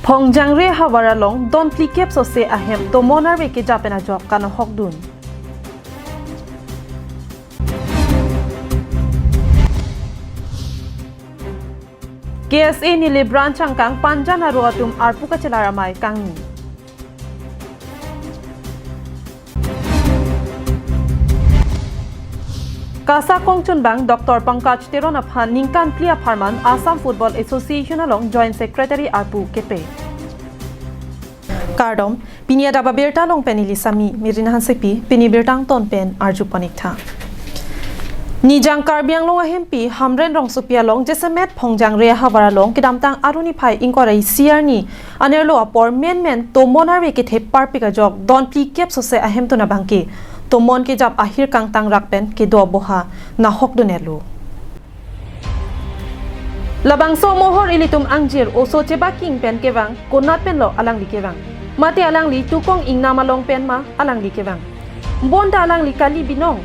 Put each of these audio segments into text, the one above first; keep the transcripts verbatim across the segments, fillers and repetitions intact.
Phongjangre havar along don phlikep sose ahem tomon arve kejap pen ajok kanohok dun. K S A Nilip branch angkang Panjan aro atum arpu kachelar amei kangni. KASA kongchunbang Doctor Pankaj Teron aphan ningkan phli apharman Assam Football Association along Joint Secretary arpu kepe. Kardom, pini adap abirta along pen neli Sami Merina Hansepi, pini birta angton pen arju pon ik tha. Nijang Karbi Anglong ahempi Hamren rongsopi along jasemet Phongjangre havar along kedamtang arni phai ingkoi ra isi arni anerlo apor menmen tomon arve kethe parpik ajok don phlikep sose ahemtun abangke tomon kejap ahir kangtang rak pen kedo aboha nahok dun-etlo. Labangso amohor ilitum angjir oso chebaking pen kevang, konat penlo alangli kevang? Mate alangli tukong ingnam along pen ma alangli kevang? Bonta alangli kali binong?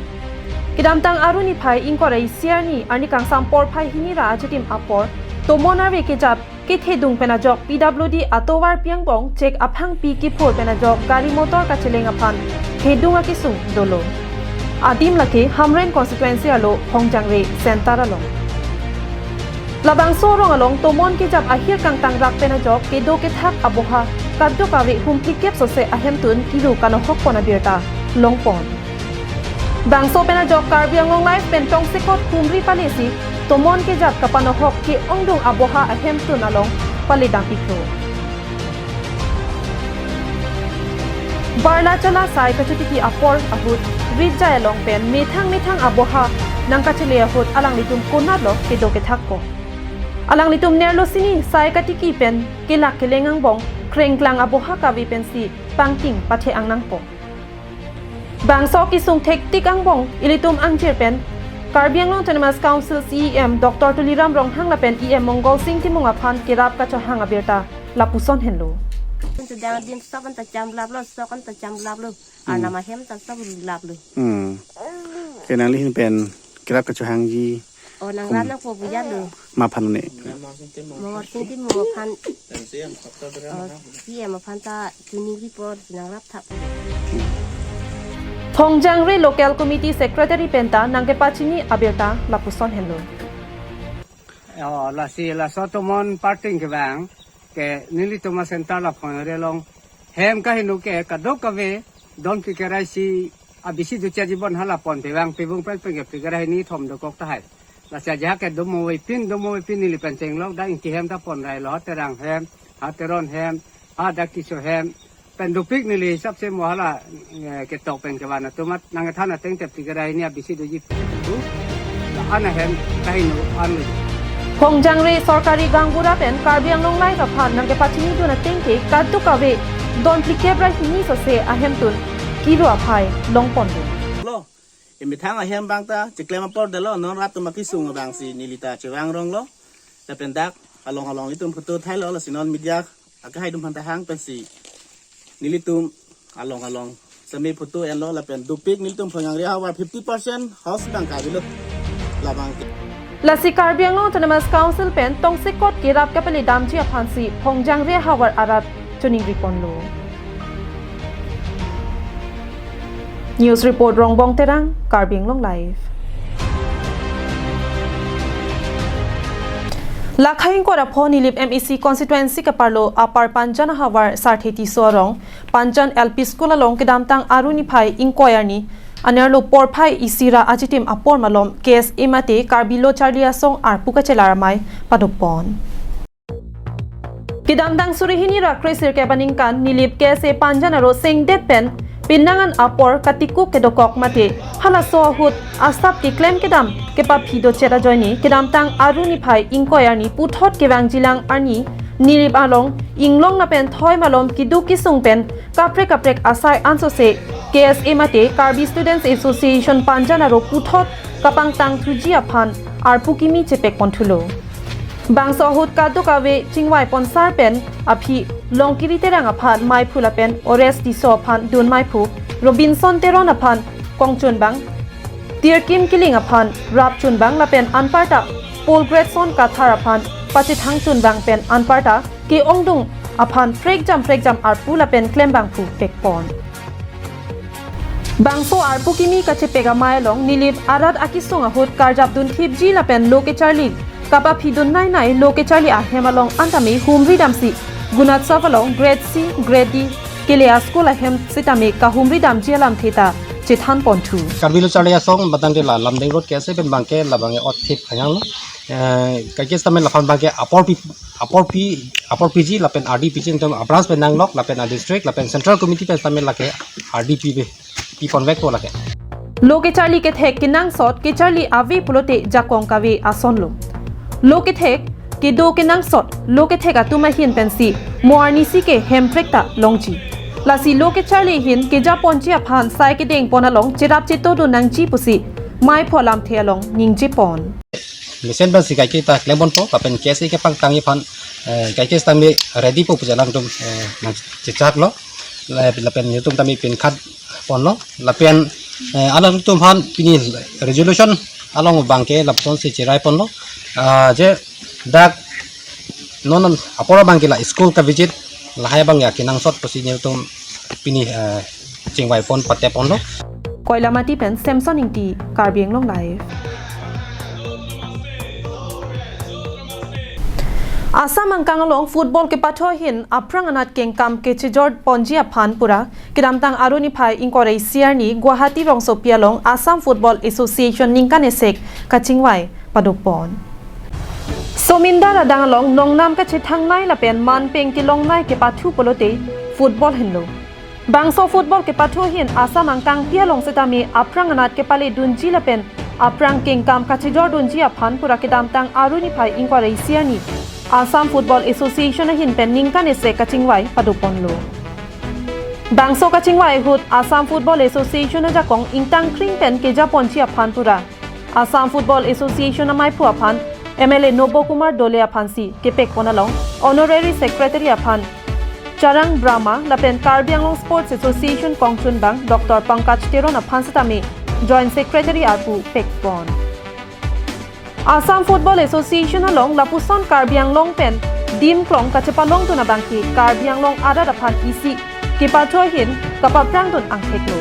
Kedamtang arni phai ingkoi ra isi arni, arni kangsam porphai hini ra achitim apor tomon arve kejap kethedung pen ajok P W D atovar pi angbong chek aphangpi kiphur pen ajok gari motor kacheleng aphan thedung akesung dolo. Adim lake Hamren constituency arlo Phongjangre center along. Labangso arong along tomon kejap ahir kangtang rak pen ajok kedo kethak aboha kadokave hum phlikep sose ahemtun kiru kanohok pon abirta longpon. Bangso pen ajok Karbi Anglong Live pen tongsekot humri palesi tomon kejap kapanohok ke-ongdung aboha ahemtun along paledam iklo. Barla chala sai kachotiki apor ahut ritjai along pen methang methang aboha nangkachele ahut alanglitum konatlo kedo kethakpo? Alanglitum nerlo sini sai katiki pen kelak keleng angbong krengklang aboha kave pensi pangting pathe-ang nangpo. Bangso kesung thektik angbong ilitum angjir pen Karbi Anglong Autonomous Council C E M Doctor Tuliram Ronghang lapen E M Mongalsing Timung aphan kerap kachohang abirta lapuson henlo. Sedang dim sok an ta cham laplo, sok an ta cham laplo. Hmm. Arnam ahem ta sok laplo. Hmm. Ke nangli ahin pen kerap kachohangji. Oh, nang kum- ram nangpo pu jalo. Ma aphan ne? Mongalsing Timung aphan. Oh, C E M aphan ta choningri apor nangrap thap. Phongjangre Local Committee Secretary penta nangkepachini abirta lapuson henlo. Oh, lasi laso tomon parting kevang ke nelitum a-center la Phongjangre along hem kaheno ke kadokave don phlikep ra isi abisi duchia jibon hala ponpe vang, pibung pen pen ke phlikep ra hini thom dokok tahai. Lasi ajahak ke domo vepin, domo vepin neli pen chenglok, dak Ingti hem ta pon railo, ha Terang hem, ha Teron hem, ha dak Tisso hem, pen dopik neli hisap se mo hala, eh, ketok pen kevan atum at nangkethan ateng te phlikep ra hini abisi doji pu. Ana hem kaheno anlo. Phongjangre sorkari gaonbura pen Karbi Anglong Live aphan nangkepachini dun ateng ke kadokave don phlikep ra hini sose ahemtun kiru aphai longpon dun. Lo, emethang ahem abang ta chiklem apor delo, non rat atum akesung abang si neli ta chevang ronglo. Lapen dak along along itum photo thailo, lasi non media akehai atum aphan ta hang pensi nelitum along along semi photo enlo lapen dopik nelitum Phongjangre havar fifty percent house abang kavelo labang ke. Lasi Karbi Anglong Autonomous Council pen tongsekot kerap kapele damji aphansi Phongjangre havar arat choningri ponlo. News report Rongbong Terang, Karbi Anglong Live. Lakhai ingkoi ra pho Nilip M A C constituency keparlo Upper Panjan ahavar Sarthe Tisso arong Panjan L P School along kedamtang arni phai ingkoi arni anerlo porphai isi ra achitim apor malom K S A mate Karbi Lo Charli Asong arpu kachelar amei padopon. Kedamtang suri hini ra kre sirkep aningkan Nilip K S A Panjan aro sengdet pen pinangan apor katikuk kedokok mate halaso ahut asap keklem kedam kepaphi dochet ajoine kedamtang arni phai ingkoi arni puthot kevangjilang arni Nilip along inglong lapen thoi malom keduk kesung pen kaprek kaprek asai ansose K S A mate Karbi Students Association Panjan aro puthot kapangtang thuji aphan arpu kimi chepek ponthulo. Bangso ahut kadokave chingvai ponsar pen aphi Longkiri Terang aphan meiphu lapen Ores Tisso aphan dun meiphu, Robinson Teron aphan kongchunbang, Tirkim Killing aphan rapchunbang lapen anparta Paul Gretson Kathar aphan pachethangchunbang pen anparta ke-ongdung aphan prekjam prekjam arpu lapen klembangphu pekpon. Bangso arpu kimi kachepek amei along Nilip arat akesung ahut karjap dunthipji lapen lo kecharli kapaphidun nei nei lo kecharli ahem along antame humri damsi Gunotsav along grade C, grade D kele a-school ahem sitame kahumri damji alamthe ta chethanponthu. Karbi Lo Charli Asong matang de la Lumding Road ke ase pen abangke labang e othip ayang lo. Eh, kaike sitame laphan abangke apor pi, apor pi, apor piji lapen ardi piji, itum a-branch pen nanglok lapen a-district lapen central committee pen sitame lake ardi pi be, pipon vekpo lake. Lo kecharli kethek kenangsot kecharli ave pulote jakong kave ason lo. Lo kethek kedo kenangsot lo kethek atum ahin pensi mo arnisi ke hemprek ta longji. Lasi lo kecharli ahin kejaponji aphan sai kedengpon along cherap chetodun nangji pusi meiphu alamthe along ningjepon. Mesen pensi kaike ta klemponpo, lapen K S A kepangthangji aphan, eh, kaike sitame ready po pu alanglitum, eh, nangchechaklo, la-, lapen netum tame pinkhatponlo, lapen, eh, alanglitum aphan pini resolution along abangke lapuson si cheraiponlo, ah, je dak non apor abangke la school kavisit, lahai abang ya kenangsot pusi netum pini, eh, chingvaipon pateponlo. Koilamati pen Samson Ingti, Karbi Anglong Live. Assam angkang along football kepathu ahin aphrang anat kengkam kechejorponji aphan pura kedamtang Aru niphai ingkoi ra isi arni Guwahati rongsopi along Assam Football Association ningkan esek kachingvai padopon. Somindar adang along nongnam kachethang nei lapen manpeng kelong nei kepathu pulote football henlo. Bangso football kepathu ahin Assam angkangpi along sitame aphrang anat kepaledunji lapen aphrang kengkam kachejordunji aphan pura kedamtang Aru niphai ingkoi ra isi arni Assam Football Association ahin pen ningkan esek kachingvai padoponlo. Bangso kachingvai ahut Assam Football Association ajakong ingtangkring pen kejaponji aphan pura Assam Football Association ameiphu aphan M L A Nobo Kumar Dole aphansi kepekpon along Honorary Secretary aphan Charang Brahma lapen Karbi Anglong Sports Association kongchunbang Doctor Pankaj Teron aphan sitame Joint Secretary arpu pekpon. Assam Football Association along lapuson Karbi Anglong pen dim klong kachepalongdun abangke Karbi Anglong arat aphan isi kepathu ahin kapaphrangdun angtheklo.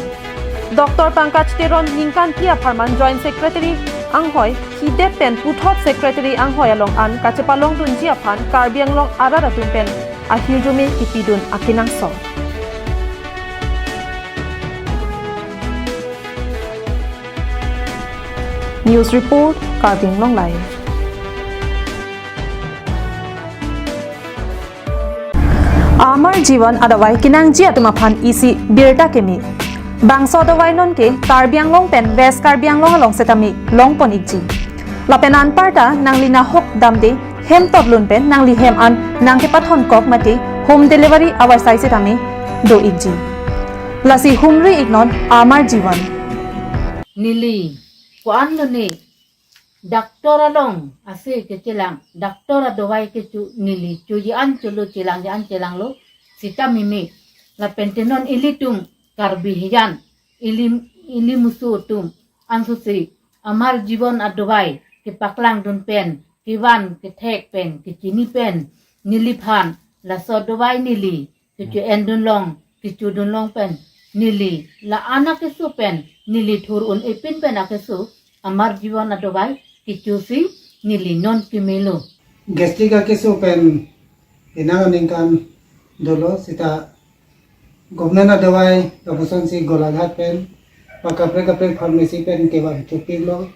Doctor Pankaj Teron ningkan phli apharman Joint Secretary anghoi hidet pen puthot Secretary anghoi along an kachepalongdunji aphan Karbi Anglong arat atum pen ahirjume kipidun akenangsot. News report, Karbi Anglong Live. Amar Jivan adavai kenangji atum aphan isi birta keme. Bangso adavai nonke Karbi Anglong pen West Karbi Anglong along setame longpon ikji. Lapen anparta nangli nahok damde hem totlun pen nangli hem an nangkepathon kok mate home delivery avarsai setame do ikji. Lasi humri iknon Amar Jivan. Neli ko-an lone doctor along ase kechelang, doctor adavai kecho neli choji an cholo, chelangji an chelanglo, sita mimi. Lapen te non ilitum Karbi hijan, ili, ili musu atum ansose Amar Jivan adavai kepaklangdun pen, kevan kethek pen, kechini pen, neliphan laso adavai neli kecho-endun long, kechodun long pen, neli la-an akeso pen, neli thur un-epin pen akeso, Amar Jivan adavai kechosi neli non kemelo. Gastric akeso pen penang aningkan dolo, sita government adavai lapuson si Golaghat pen, pa kaprek kaprek pharmacy pen kevan chopiklo.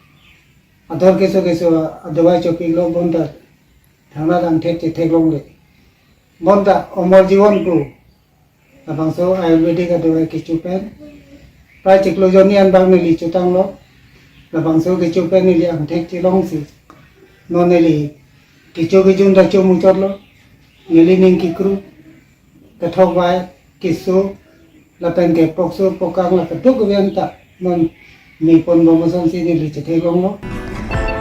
Ador keso keso adavai chopiklo, bonta thangnat angthek chetheklongle. Bonta Amar Jivan pu labangso Ayurvedic adavai kecho pen prai chiklo jonni anbak neli chotanglo. Labangso kecho pen neli angthek chelongsi non neli kecho kejun ta chomuchotlo. Neli ning kikru, kethok vai, keso, lapen ke pokso pokang lapen duk ven ta non mepon bom asonsi neli chetheklonglo.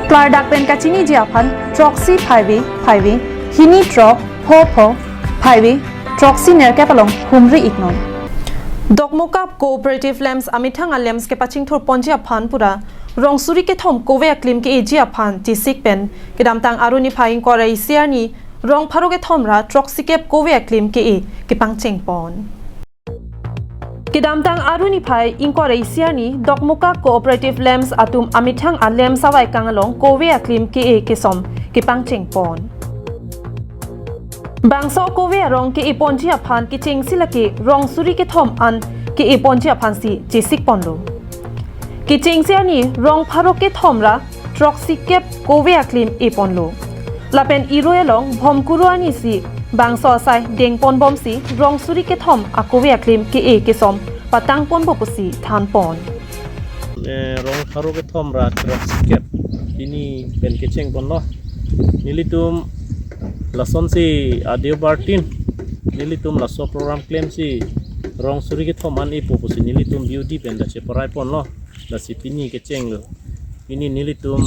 Klardak pen kachiniji aphan throksi phaive phaive, hini throk, pho pho, phaive, throksi nerkep along humri iknon. Dokmoka Cooperative Lamps amethang a-lamps kepachingthurponji aphan pura rongsuri kethom kove aklim ke-eji aphan tisik pen kedamtang Aru niphai ingkoi ra isi arni Rong pharo kethom ra throksikep kove aklim ke-e kepangcheng pon. Kedamtang Aru niphai ingkoi ra isi arni Dokmoka Cooperative Lamps atum amethang a lamps avaikang along kove aklim ke-e kesom kepangcheng pon. Bangso kove arong ke-e ponji aphan kechengsi lake rong suri kethom an ke-e ponji aphansi chesik ponlo. Kechengsi arni rong pharo kethom ra throksikep kove aklim e ponlo. Lapen irui along bhomkuru arnisi bangso asai dengponbomsi rong suri kethom akove aklim ke-e kesom patang ponpo pusi than pon. Eh, rong pharo kethom ra throksikep pini pen kecheng ponlo. Nelitum lasonsi adio bartin nelitum laso program klemsi rong suri kethom an epo pusi nelitum B O D pen da cheparai ponlo. Lasi pini kechenglo. Pini nelitum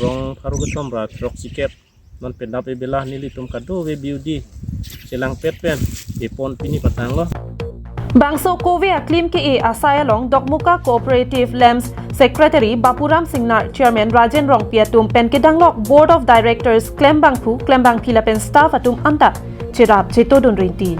rong pharo kethom ra throksikep non pen dap ebela nelitum kadokave B O D chelangpet pen epon pini patanglo. Bangso kove aklim ke-e asai along Dokmoka Cooperative Lamps Secretary Bapuram Singnar, Chairman Rajen Rongpi atum pen kedanglok Board of Directors klembangphu klembangpi lapen staff atum anta cherap chetodun rinti.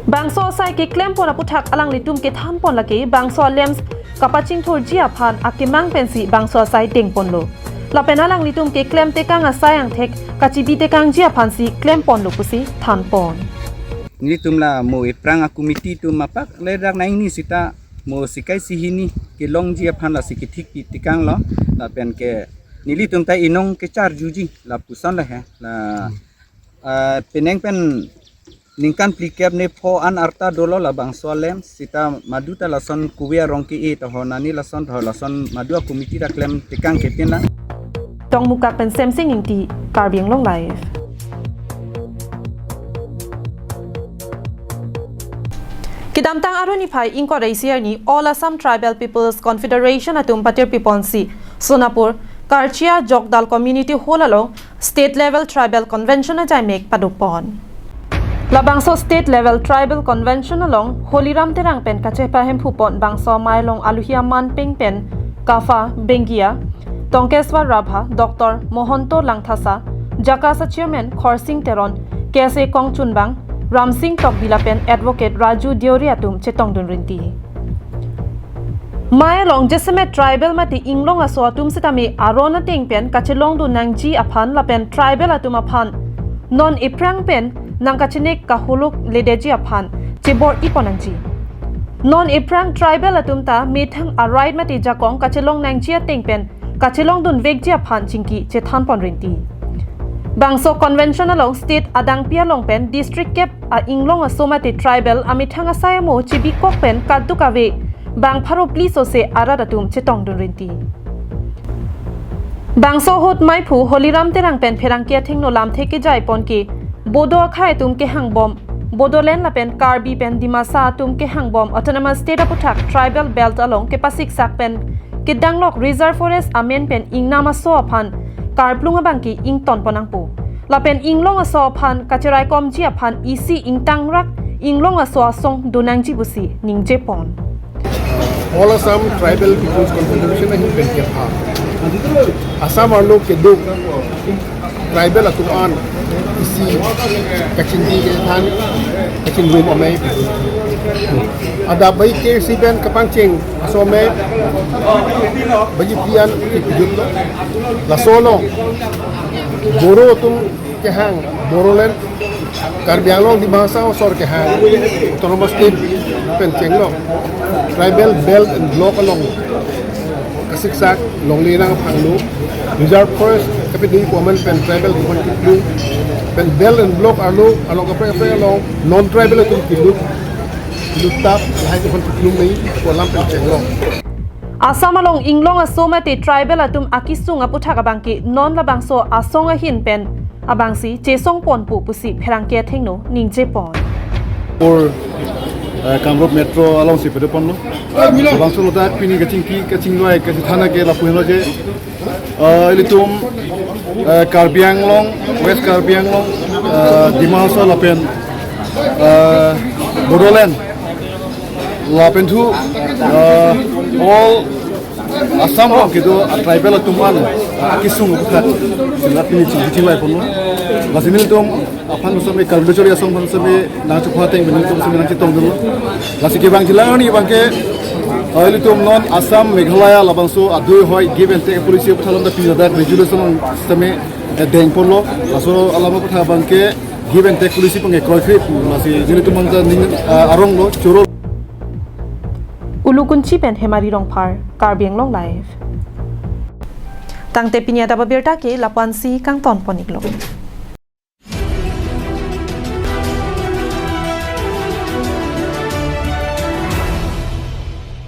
Bangso asai keklem pon aputhak alanglitum kethan pon lake bangso lamps kapachingthurji aphan akemang pensi bangso asai dengponlo. Lapen alanglitum keklem tekang asai angthek kachibi tekangji aphansi klem ponlo pusi than pon. Nelitum la mo ephrang a committee atum apak le dak nang ni sita mo sikai si hini kelongji aphan lasi kethik pi tekanglo. Lapen ke nelitum ta inong kecharjuji lapuson le he la, ah, penang pen ningkan phlikep ne pho an arta dolo labangso lamps sita madu ta lason kove arong ke-e to ho nani lason to ho lason madu a committee ta klem tekang kepin lang. Tongmukak pen Semsing Ingti, Karbi Anglong Live. Kedamtang Aru niphai ingkoi ra isi arni All Assam Tribal People's Confederation atum patirpi ponsi Sonapur Karchia Jokdal Community Hall along State Level Tribal Convention ajaimek padopon. Labangso State Level Tribal Convention along Holiram Terang pen kachepa hemphu pon bangso amei along aluhi aman peng pen Kapha Bengia, Tongkeswar Rabha, Doctor Mohonto Langthasa, JACAS a Chairman Khorsing Teron, K S A Kongchunbang, Ramsing Tokbi lapen Advocate Raju Deuri atum chetongdun rinti. Amei along jasemet tribal mate inglong aso atum setame aron ateng pen kachelongdun nangji aphan lapen tribal atum aphan non ephrang pen nangkachenek kaholok ledeji aphan chebor-i pon nangji. Non ephrang tribal atum ta methang a right mate jakong kachelong nangji ateng pen kachelongdun vekji aphan chingki chethan pon rinti. Bangso convention along state adangpi along pen district kep a inglong aso mate tribal amethang asai amo chibikok pen kadokave bang pharo phli sose arat atum chetongdun rinti. Bangso ahut meiphu Holiram Terang pen pherangke athengno lamthe kejai pon ke Bodo akhei atum kehangbom Bodoland lapen Karbi pen Dimasa atum kehangbom Autonomous State aputhak Tribal Belt along kepasiksak pen kedanglok Reserve Forest amen pen ingnam aso aphan karplung abangke ington pon nangpo. Lapen inglong aso aphan kacheraikomji aphan isi ingtangrak inglong aso asong do nangji pusi ningje pon. All Assam Tribal People's Confederation ahin pen kepha Assam arlo kedo tribal atum an isi kachingki kethan kachingrum amei. Adap bai ke si pen kepangcheng aso amei baji pian kipidut lo. Laso along Boro atum kehang Bodoland, Karbi Anglong Dima Hasao asor kehang Autonomous State pen chenglok Tribal Belt and Block along kasiksak longle nangpanglo, Reserve Forest kapidei pu amen pen tribal atum kiplung pen Belt and Block arlo along kaprek kaprek along non tribal atum kilut kilut tap lahai atum kiplung mei pu alam pen chenglok. Assam along inglong aso mate tribal atum akesung aputhak abangke non labangso asong ahin pen abangsi chesong ponpo pusi pherangke athengno ningje pon. Por, eh, Kamrup Metro alongsi pado ponlo. Labangso lo dak pini kachingki kachingloi kachethana ke lapu henlo je, eh, ilitum, eh, Karbi Anglong, West Karbi Anglong, eh, Dima Hasao lapen, eh, Bodoland lapen thu, eh, all Assam along kedo a tribal atum an, ah, akesung aphuthak, sila pini chingki chinglai ponlo. Lasi nelitum aphan sami Karbi Lo Chari Asong aphan sami nangchepha ateng nelitum sami nangchetong dolo. Lasi kevang jila arni abangke, ah, ilitum non Assam, Meghalaya labangso adui hoi give and take policy aphuthak along ta pini ladak resolution sami, eh, deng ponlo. Laso alam aphuthak abangke give and take policy abangke kroikre pu. Lasi nelitum abang ta ning, ah, arong lo, choro. Ulukunchi pen Hemari Rongphar, Karbi Anglong Live. Tangte pini adap abirta ke lapu-ansi kangton pon-iklo.